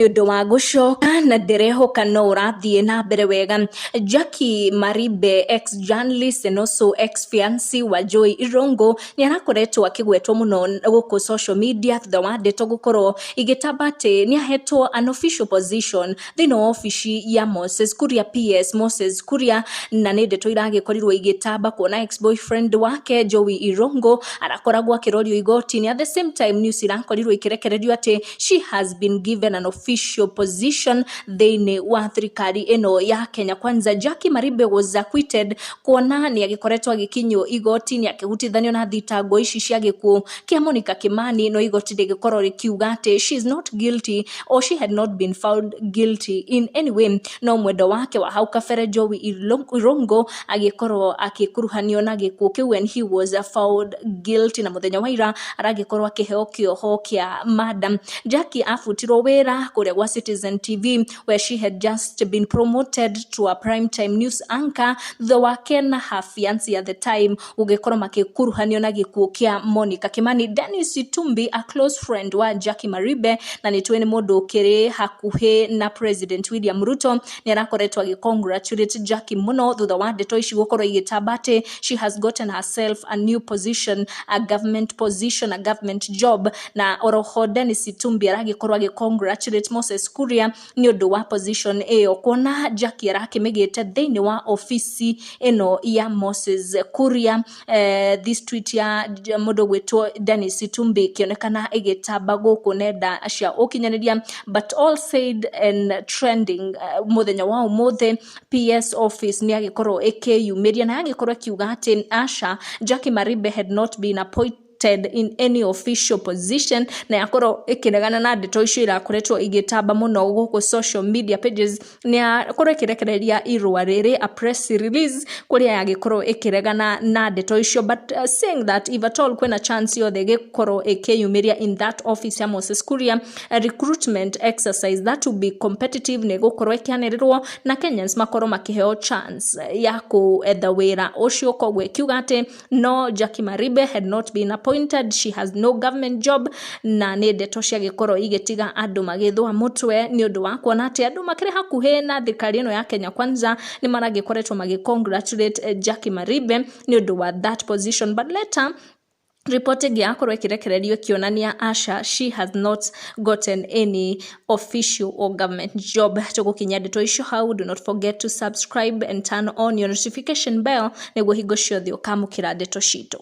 Ũndũ wa gũcoka na ndĩrehoka no ũrathiĩ na mbere wega. Jackie Maribe, ex journalist and also ex fiancé wa Joy Irongo, nĩ arakoretwo akĩgwetwo mũno gũkũ social media thutha wa ndeto gũkorwo igĩtamba atĩ nĩ ahetwo an official position thĩinĩ wa obici ya Moses Kuria, PS Moses Kuria, na nĩ ndeto iragĩkorirwo igĩtamba kuona ex boyfriend wake Joey Irongo arakoragwo akĩrorio igoti-inĩ. At the same time, news irakorirwo ikĩrekererio atĩ she has been given an official position thĩinĩ wa thirikari ĩno ya Kenya Kwanza. Jackie Maribe was acquitted kuona nĩ agĩkoretwo agĩkinyio igoti-inĩ akĩhutithanio na thitango ici cia gĩkuũ kĩa Monica Kimani, no igoti rĩgĩkorwo rĩkiuga atĩ she is not guilty or she had not been found guilty in any way, no mwendo wake wa hau kabere Joey Irongo agĩkorwo akĩkuruhanio na gĩkuũ kĩu and he was found guilty, na mũthenya wa ira aragĩkorwo akĩheo kĩoho kĩa madam. Jackie abutirwo wĩra kũrĩa gwa Citizen TV, where she had just been promoted to a prime time news anchor, thutha wake na her fiancé at the time gũgĩkorwo makĩkuruhanio na gĩkuũ kĩa Monica Kimani. Dennis Itumbi, a close friend wa Jackie Maribe, na nĩ tũĩ nĩ mũndũ ũkĩrĩ hakuhĩ na President William Ruto, nĩ arakoretwo agĩ congratulate Jackie mũno thutha wa ndeto ici gũkorwo igĩtamba atĩ she has gotten herself a new position, a government position, a government job. Na oroho Dennis Itumbi aragĩkorwo agĩ congratulate Moses Kuria nĩ ũndũ wa position ĩyo, kuona Jackie arakĩmĩgĩte thĩinĩ wa obici ĩno ya Moses Kuria. This tweet ya mũndũ gwĩtwo Dennis Itumbi ĩkĩonekana ĩgĩtamba gũkũ nenda cia ũkinyanĩria. But all said and trending, mũthenya wa ũmũthĩ PS office nĩ agĩkorwo ĩkĩyumĩria na yagĩkorwo ĩkiuga atĩ aca, Jackie Maribe had not been appointed in any official position, na yakorwo ĩkĩregana na ndeto icio irakoretwo igĩtamba mũno gũkũ social media pages. Nĩ yakorwo ĩkĩrekereria irũa rĩrĩ, a press release, kũrĩa yagĩkorwo ĩkĩregana na ndeto icio, but saying that if at all kwĩna chance yothe ĩgĩkorwo ĩkĩyumĩria in that office ya Moses Kuria, a recruitment exercise that will be competitive nĩ ĩgũkorwo ĩkĩanĩrĩrwo na Kenyans makorwo makĩheo chance ya kwetha wĩra ũcio. Koguo ĩkiuga atĩ no, Jackie Maribe had not been appointed, she has no government job, na nĩ ndeto ciagĩkorwo igĩtiga andũ magĩthũa mũtwe nĩ ũndũ wa kuona atĩ andũ makĩrĩ hakuhĩ na thirikari ĩno ya Kenya Kwanza nĩ maragĩkoretwo magĩ congratulate Jackie Maribe nĩ ũndũ wa that position. But later ripoti ĩngĩ yakorwo ĩkĩrekererio ĩkĩonania aca, she has not gotten any official or government job. Tũgũkinyia ndeto icio hau. Do not forget to subscribe and turn on your notification bell nĩguo hingo ciothe ũkamũkĩra ndeto citũ.